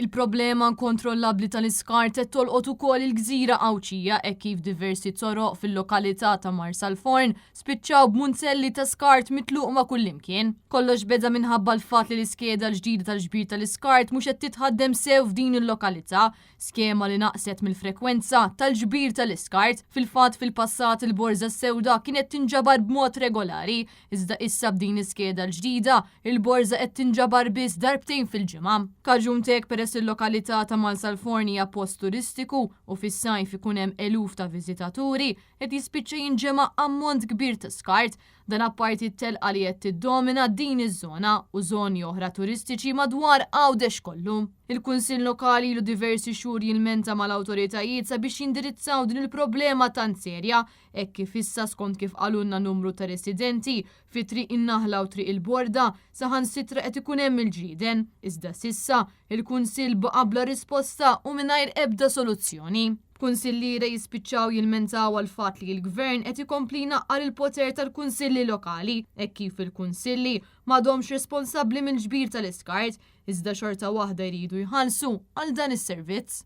Il-problema inkontrollabbli tal-iskart qed tolqot ukoll il-gżira Għawdxija hekk kif diversi toroq fil-lokalità ta' Marsalforn spiċċaw b'munzelli ta' skart mitluq ma' kullimkien. Kollox beda minħabba l-fatt li l-iskeda l-ġdida tal-ġbir tal-iskart mhux qed titħaddem sew f'din il-lokalità, skema li naqset mill-frekwenza tal-ġbir tal-iskart. Fil-fatt fil-passat il-borża s-sewda kienet tinġabar b'mod regolari, Iżda issa b'din l-iskeda l-ġdida, il-borża qed tinġabar biss darbtejn fil-ġimgħa. Kaġun t'hekk peress il-lokalità ta' Marsalforn hija post turistiku u fis-sajf ikun hemm eluf ta' viżitaturi, qed jispiċċa jinġema' ammont kbir ta' skart. Dan apparti t-telqa li qed tiddomina din iż-żona u żoni oħra turistiċi madwar Għawdex kollu. Il-Kunsill Lokali ilu diversi xhur jilmenta mal-awtoritajiet sabiex jindirizzaw din il-problema tant serja Hekk kif issa skont kif qalulna numru ta' residenti, fi Triq in-Naħla u Triq il-Borda, saħansitra qed ikun hemm il-ġrieden. Iżda s'issa, il-Kunsill baqa' bla risposta u mingħajr ebda soluzzjoni. B'kunsilliera jispiċċaw jilmentaw għall-fatt li l-Gvern qed ikompli jnaqqar il-poter tal-Kunsilli Lokali, hekk kif il-Kunsilli m'għadhomx responsabbli mill-ġbir tal-iskart, iżda xorta waħda jridu jħallsu għal dan is-servizz.